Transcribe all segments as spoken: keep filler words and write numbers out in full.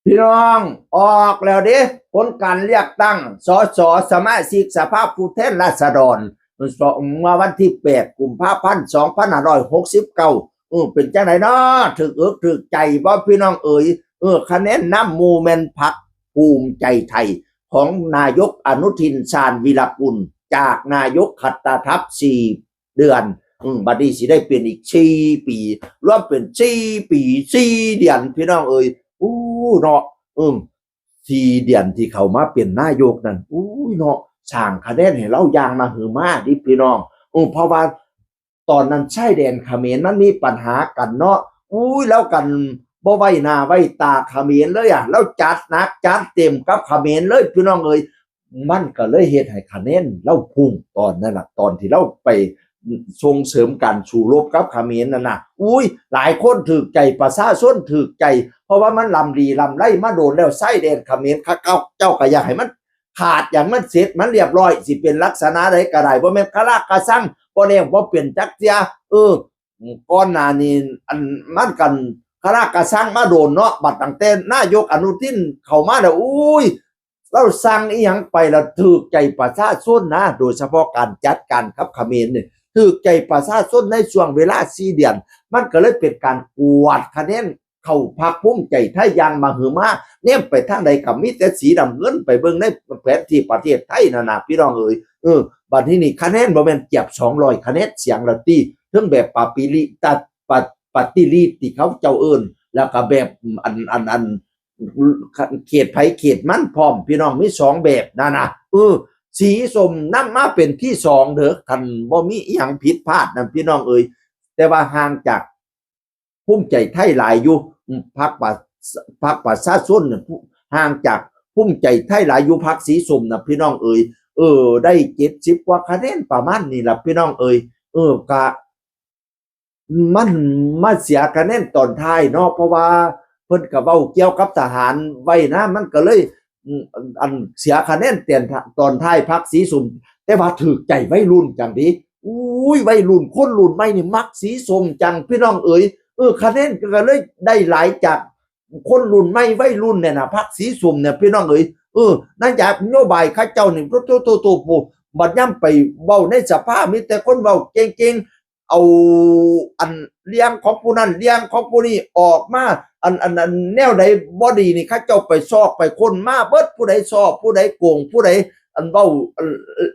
พี่น้อง ออกแล้วเด้ ผลการเลือกตั้ง สส สมาชิกสภาผู้แทนราษฎร เมื่อวันที่ แปด กุมภาพันธ์ สองพันห้าร้อยหกสิบเก้า เออ เป็นจังได๋น้อ ถืกอกถืกใจบ่พี่น้องเอ๋ย เออ คะแนนนำหมู่แม่นพรรคภูมิใจไทย ของนายกอนุทิน ชาญวีรกูล จากนายกขัตตทัพ สี่ เดือน อืม บัดนี้สิได้เป็นอีก สี่ ปี รวมเป็น สี่ ปี สี่ เดือน พี่น้องเอ๋ย อู้เนาะ อืม สี่ เดือนที่เขามาเป็นนายกนั่น อู้ยเนาะ สร้างคะแนนให้ลาวอย่างมหึมาเด้พี่น้อง อืม เพราะว่าตอนนั้นชายแดนเขมรมันมีปัญหากันเนาะ อู้ย ลาวกันบ่ไว้หน้าไว้ตาเขมรเลยอะ ลาวจัดหนักจัดเต็มกับเขมรเลยพี่น้องเอ๋ย มันก็เลยเฮ็ดให้คะแนนลาวพุ่งตอนนั้นล่ะ ตอนที่ลาวไปส่งเสริมการสู้รบกับเขมรนั่นน่ะ อู้ย หลายคนถืกใจ ประชาชนถืกใจ เพราะว่ามันร่ำรีร่ำไรมาโดนแล้ว ชายแดนเขมร เขาเจ้าก็อยากให้มันขาด อยากมันเสร็จ มันเรียบร้อย สิเป็นลักษณะใดก็ได้ บ่แม่นคาราคาซัง บ่แล้วบ่เป็นจักเทื่อ เออ ก่อนหน้านี้ อัน มันกันคาราคาซังมาโดนเนาะ บัดตั้งแต่นายกอนุทินเข้ามาแล้ว อู้ย ลาวสั่งอีหยังไปแล้วถืกใจประชาชนนะ โดยเฉพาะการจัดการกับเขมรเนี่ย ถืกใจประชาชนในช่วงเวลา สี่ เดือน มันก็เลยเป็นการกวาดคะแนนเข้าพรรคภูมิใจไทยอย่างมหึมา แนมไปทางใดก็มีแต่สีน้ำเงิน ไปเบิ่งในแผนที่ประเทศไทยนั่นน่ะ พี่น้องเอ๋ย เออ บัดนี้นี่คะแนนบ่แม่นเกือบ สองร้อย คะแนนเสียงแล้วติ เทิงแบบปาปิลิ ตะ ปะ ปฏิริษีที่เขาเจ้าเอิ้น แล้วก็แบบอัน อัน อัน เขตไผเขตมันพร้อม พี่น้อง มีสองแบบนั่นน่ะ เออ สีส้มนำมาเป็นที่สองเด้อ คันบ่มีอีหยังผิดพลาดนั่น พี่น้องเอ๋ย แต่ว่าห่างจากภูมิใจไทยหลายอยู่ อืม พรรคประ พรรคประชาชนเนี่ย ห่างจากภูมิใจไทยหลายอยู่ พรรคสีส้มน่ะ พี่น้องเอ๋ย เออ ได้ เจ็ดสิบ กว่าคะแนนประมาณนี้ล่ะ พี่น้องเอ๋ย เออ กะ มันมาเสียคะแนนตอนท้ายเนาะ เพราะว่าเพิ่นก็เว้าเกี่ยวกับทหารไว้นะ มันก็เลย อืม อันเสียคะแนนตอนท้าย พรรคสีส้ม แต่ว่าถืกใจวัยรุ่นจังเด้ อู้ย วัยรุ่น คนรุ่นใหม่นี่มักสีส้มจัง พี่น้องเอ๋ย เออ คะแนนก็เลยได้หลายจากคนรุ่นใหม่วัยรุ่นเนี่ยนะ พรรคสีส้มเนี่ย พี่น้องเอ๋ย เออ นโยบายเขาเจ้านี่ โต โต โต โต บัดยามไปเว้าในสภา มีแต่คนเว้าเก่งๆ เอาอันเรื่องของผู้นั้น เรื่องของผู้นี้ออกมา อัน อัน อันแนวใดบ่ดีนี่ เขาเจ้าไปซอกไปค้นมาเบิด ผู้ใดซอก ผู้ใดโกง ผู้ใดอันเว้า อัน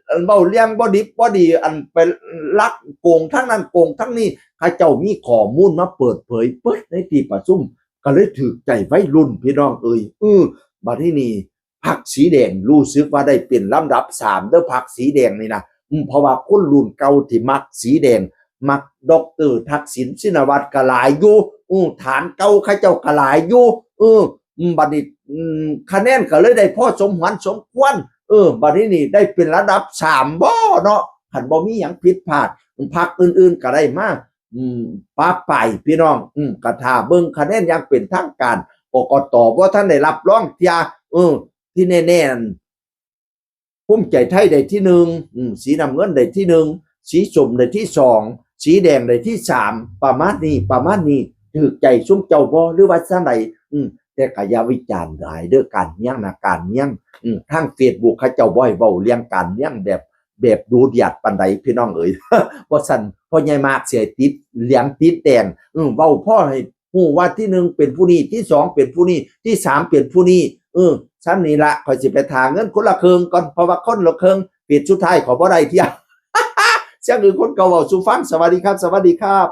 อันเว้าเรื่องบ่ดิบบ่ดี อันไปลักโกงทั้งนั้นโกงทั้งนี้ เขาเจ้ามีข้อมูลมาเปิดเผยเบิดในที่ประชุม ก็เลยถืกใจวัยรุ่น พี่น้องเอ๋ย เออ บัดนี้นี่ พรรคสีแดงรู้สึกว่าได้เป็นลำดับสามเด้อ พรรคสีแดงนี่นะ อืม เพราะว่าคนรุ่นเก่าที่มักสีแดง มักด็อกเตอร์ทักษิณชินวัตรก็หลายอยู่ อืม ฐานเก่าเขาเจ้าก็หลายอยู่ เออ อืม บัดนี้ อืม คะแนนก็เลยได้พอสมหวนสมควร เออ บัดนี้นี่ได้เป็นระดับสามบ่เนาะ คันบ่มีหยังผิดพลาด พรรคอื่นๆก็ได้มา อืม ปะปาย พี่น้อง อืม ก็ท่าเบิ่งคะแนนอย่างเป็นทางการ กกต บ่ทันได้รับรองเทื่อ เออ ที่แน่ๆนั่น ภูมิใจไทยได้ที่หนึ่ง อืม สีน้ำเงินได้ที่หนึ่ง สีส้มได้ที่สอง สีแดงได้ที่สาม ประมาณนี้ ประมาณนี้ ถืกใจซุมเจ้าบ่ หรือว่าจั่งใด อืม แต่ก็อย่าวิจารณ์หลายเด้อ การเมืองนะ การเมือง อืม ทางเฟซบุ๊กเขาเจ้าบ่ให้เว้าเรื่องการเมืองแบบ แบบดุเดือดปานใด พี่น้องเอ๋ย บ่ซั้นพ่อใหญ่มากสิให้ติดเหลืองติดแดง อืม เว้าพอให้ฮู้ว่าที่หนึ่งเป็นผู้นี้ ที่สองเป็นผู้นี้ ที่สามเป็นผู้นี้ เออ ส่ำนี้ละ ข้อยสิไปถ่าเงินคนละครึ่งก่อน เพราะว่าคนละครึ่ง เฟซสุดท้ายข้อยบ่ได้เทื่อ เสียงอื่นคนเก่าเว้าสู่ฟัง สวัสดีครับ สวัสดีครับ